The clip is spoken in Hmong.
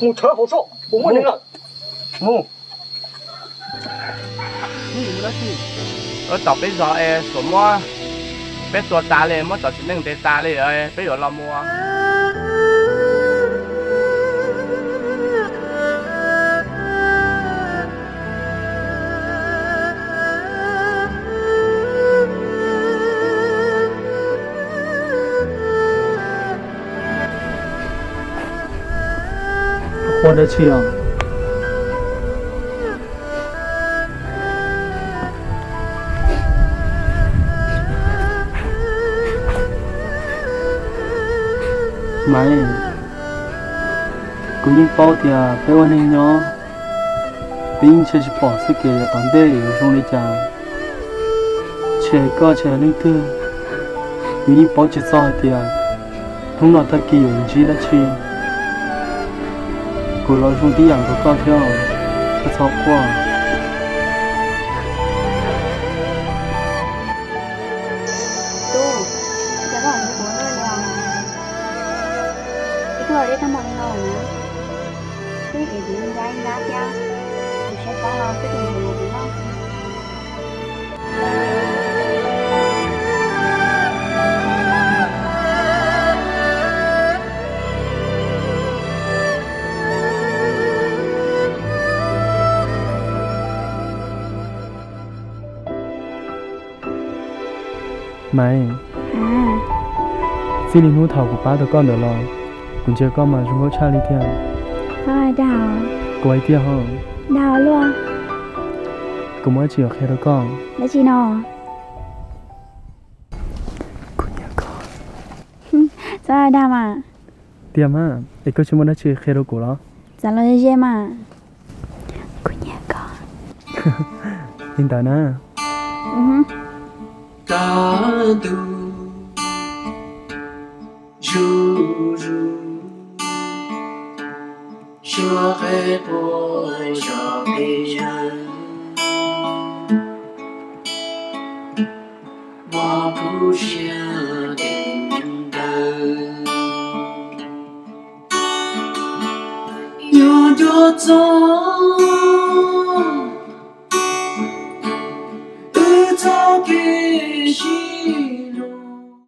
Mus tshawv hauv zos, kuv muaj neeg lawm. Mus. Ua tom peb zos es xuas muab peb tua tas li, muab tom txiv neej ntes tas li, peb yuav los mus. Ua dab tsi os? Maiv, kuv yeej paub tias peb ua neeg nyob, peb yeej ntsia tsis pom txoj kev yav tom ntej yuav zoo li cas. Tsis hais koj tsis hais leej twg, yus yeej paub tsis txog hais tias hnub no tag kis yuav ntsib dab tsi. Kuv los zoo tib yam nkaus koj thiab, koj txhob quaj. Tub, cas koj ua kuv ua luaj li os? Twb tuaj deb tag npaum li no lawm na, twb ev kuv li nrab li nrab thiab, kuv siab txob los twb tsis nrog kuv noj. Maiv, txij li hnub thaum kuv pab tau koj ntawd los, kuv ntsia koj mas zoo nkauj tshaj li tiag. Dag, kuv hais tiag ho. Dag luaj. Kuv muaj dab tsi yuav qhia rau koj. Dab tsi no? Kuv nyiam koj. Txhob dag mas. Tiag mas, es koj tsis muaj dab tsi qhia rau kuv los? Xav los ze mas. Kuv nyiam koj. Li ntawd na. Kaj ntug zuj zus, suab qe quaj zom pes zaws, mob kub siab ntev ntawd, yuav ncuab txog